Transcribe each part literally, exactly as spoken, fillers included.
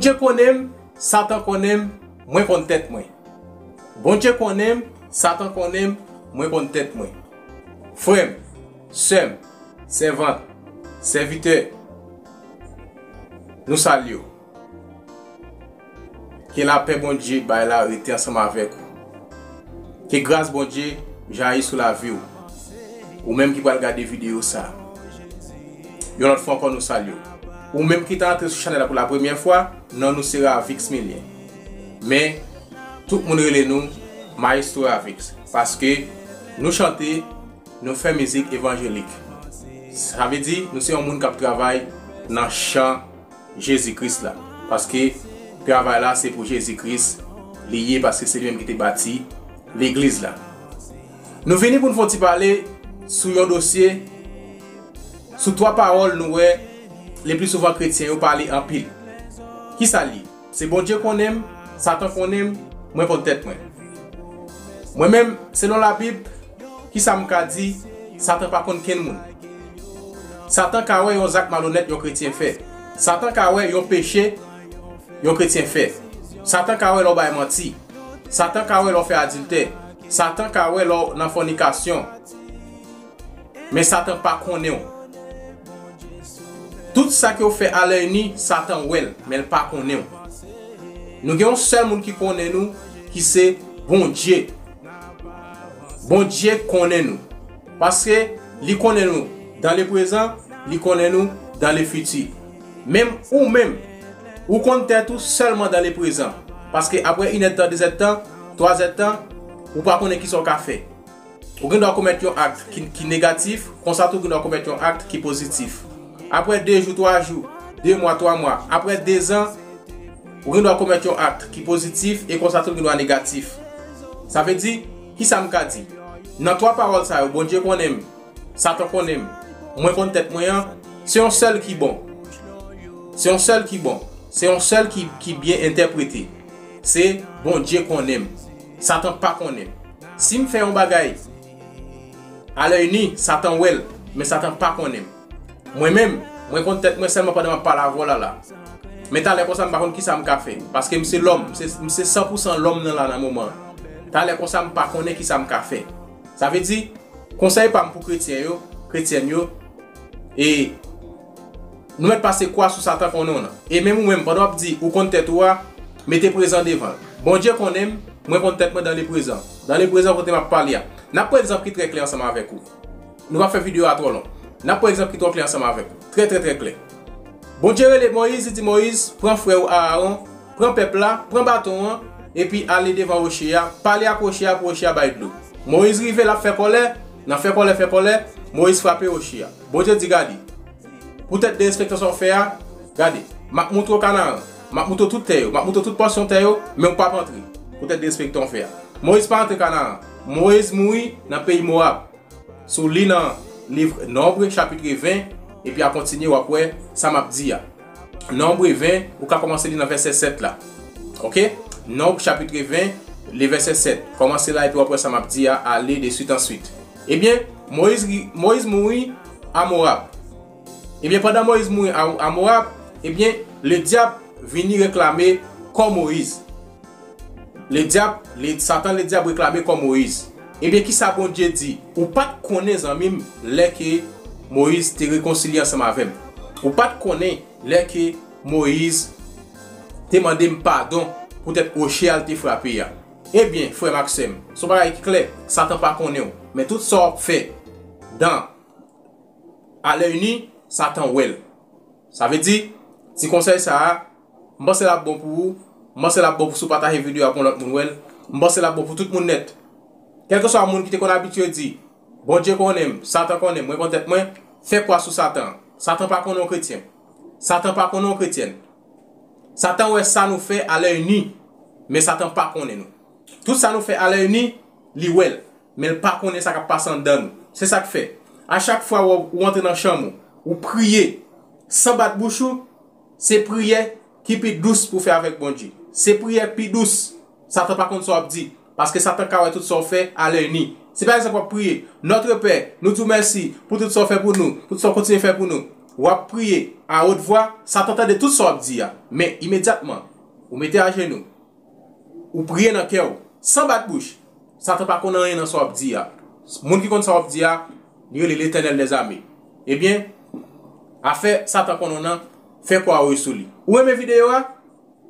Bondye konnen m, Satan konnen m, mwen konn tèt mwen. Bondye konnen m, Satan konnen m, mwen konn tèt mwen. Frè m, sè m, sèvant, sèvitè, nou salye w. Ke lapè Bondye bay la rete ansanm avèk ou. Ke gras Bondye jayi sou lavi w. Ou menm ki pral gade videyo sa. Yon lòt fwa ankò nou salye w. Ou menm ki ta antre sou chanèl la pou la premyè fwa, non nou se Ravix Milien. Men, tout moun rele nou Maestro Ravix. Paske nou chante, nou fè mizik evanjelik. Sa vle di, nou se yon moun k ap travay nan chan Jezi Kris la. Paske travay la se pou Jezi Kris li ye, paske se li menm ki te bati legliz la. Nou vini pou n fè yon ti pale sou yon dosye, sou twa pawòl nou wè le pli souvan kretyen yo pale anpil. Kisa l ye? Se Bondye konnen m, Satan konnen m, mwen konn tèt mwen. Mwen menm, selon Labib, kisa m ka di, Satan pa konn kenn moun. Satan ka wè yon zak malonèt yon kretyen fè. Satan ka wè yon peche yon kretyen fè. Satan ka wè lè w bay manti. Satan ka wè lè w fè adiltè. Satan ka wè lè w nan fònikasyon. Men Satan pa konnen w. Tout sa ke w fè alèyni, Satan wè l, men l pa konnen w. Nou gen yon sèl moun ki konnen nou, ki se Bondye. Bondye konnen nou. Paske li konnen nou dans le présent, li konnen nou dans le futur. Menm ou menm, ou konn tèt ou sèlman dans le présent. Paske apre inèdtan, dezèdtan, twazèdtan, ou pa konnen kisa w ka fè. Ou gen dwa komèt yon ak ki, ki negatif, konsa tou ou gen dwa komèt yon ak ki pozitif. Apre de jou, twa jou, de mwa, twa mwa, apre dezan, ou gen dwa komèt yon ak ki pozitif e konsa tou ou gen dwa negatif. Sa vle di, kisa m ka di? Nan twa pawòl sa yo, Bondye konnen m, Satan konnen m, mwen konn tèt mwen an, se yon sèl ki bon. Se yon sèl ki bon. Se yon sèl ki, ki byen entèprete. Se Bondye konnen m. Satan pa konnen m. Si m fè yon bagay, alèyni, Satan wè l, men Satan pa konnen m. Mwen menm, mwen konn tèt mwen sèlman pandan m ap pale avè w la la. Men talè konsa m pa konn kisa m ka fè. Paske m se lòm, m se, m se san pou san lòm nan la nan moman an. Talè konsa m pa konnen kisa m ka fè. Sa vle di, konsèy pa m pou kretyen yo, kretyèn yo, e nou mèt pase kwa sou Satan konnen w nan. E menm ou menm, pandan w ap di ou konn tèt ou a, mete prezan devan l. Bondye konnen m, mwen konn tèt mwen dans le présent. Dans le présent kote m ap pale a. N ap pran egzanp ki trè klè ansanm avèk ou. Nou pa fè videyo a twò long. N ap pran egzanp ki twò klè ansanm avèk ou. Trè, trè, trè klè. Bondye rele Moyiz, li di, Moyiz, pran frè w Arawon, pran pèp la, pran baton an, epi ale devan woche a, pale ak woche a pou woche a bay dlo. Moyiz rive, l ap fè kòlè, nan fè kòlè, fè kòlè, Moyiz frape woche a. Bondye di, gade, poutèt derespektan sa w fè a, gade, m ap moutre w Kanaran, m ap moutre w tout tè yo, m ap moutre w tout pòsyon tè yo, men w p ap antre, poutèt derespektan w fè a. Moyiz pa antre Kanaran. Moyiz mouri nan peyi Mowab. Si w li nan liv Nonb, chapit ven, epi a kontinye, w ap wè sa m ap di a. Nonb ven, ou ka kòmanse li nan vèsè sèt la. Oke? Nonb, chapit ven, li vèsè sèt. Kòmanse la, epi w ap wè sa m ap di a, ale de swit an swit. Ebyen, Moyiz, Moyiz mouri a Mowab. Ebyen, pandan Moyiz mouri a, a Mowab, ebyen, ledyab vini reklame kò Moyiz. Ledyab, le, Satan ledyab reklame kò Moyiz. Ebyen, kisa Bondye di? Ou pa t konnen, zanmi m, lè ke Moyiz te rekonsilye ansanm avè m. Ou pa t konnen lè ke Moyiz te mande m padon poutèt woche a l te frape a. Ebyen, frè m ak sè m, se yon bagay ki klè, Satan pa konnen w. Men tout sa w ap fè dan alèyni, Satan wè l. Sa vle di, ti konsèy sa a, m panse l ap bon pou ou, m panse l ap bon pou si w pataje videyo a pou yon lòt moun wè l, m panse l ap bon pou tout moun nèt. Kèlkeswa moun ki te konn abitye di, Bondye konnen m, Satan konnen m, mwen konn tèt mwen, fè kwa sou Satan. Satan pa konnen w kretyen. Satan pa konnen w kretyèn. Satan wè sa nou fè alèyni, men Satan pa konnen nou. Tout sa nou fè alèyni, li wè l, men l pa konnen sa k ap pase anndan nou. Se sa k fè, a chak fwa w, ou antre nan chanm ou, ou priye san bat bouch ou, se priyè ki pi dous pou w fè avèk Bondye. Se priyè pi dous. Satan pa konn sa w ap di, paske Satan ka wè tout sa w fè alèyni. Si pa egzanp w ap priye, Notre Père, nou di w mèsi pou tout sa w fè pou nou, tout sa w kontinye fè pou nou. w ap priye a wot vwa, Satan tande tout sa w ap di a. Men imedyatman, ou mete ajenou, ou priye nan kè w, san bat bouch, Satan pa konn anyen nan sa w ap di a. Moun ki konn sa w ap di a, li rele Letènèl dèzame. Ebyen, afè Satan konn ou nan, fè kwa ou sou li. Ou renmen videyo a?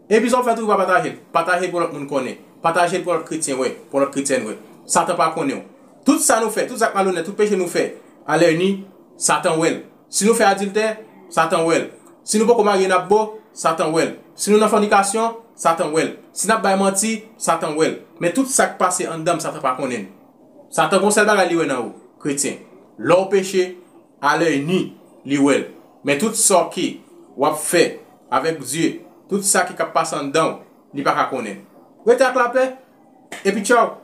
Epi sa w fè tou, pa pataje l. Pataje l pou lòt moun konnen. Pataje l pou lòt kretyen wè, pou lòt kretyèn wè. Satan pa konnen w. Tout sa nou fè, tout zak malonèt, tout peche nou fè, alèni, Satan wè l. Si nou fè adiltè, Satan wè l. Si nou poko marye n ap bo, Satan wè l. Si nou nan fònikasyon, Satan wè l. Si n ap bay manti, Satan wè l. Men tout sa k pase anndan m, Satan pa konnen l. Satan gon sèl bagay li wè nan ou, kretyen. Lè w peche, alèni, li wè l. Men tout sa ki w ap fè avèk Dye, tout sa ki k ap pase anndan w, li pa ka konnen. Rete ak lapè, epi tchaw.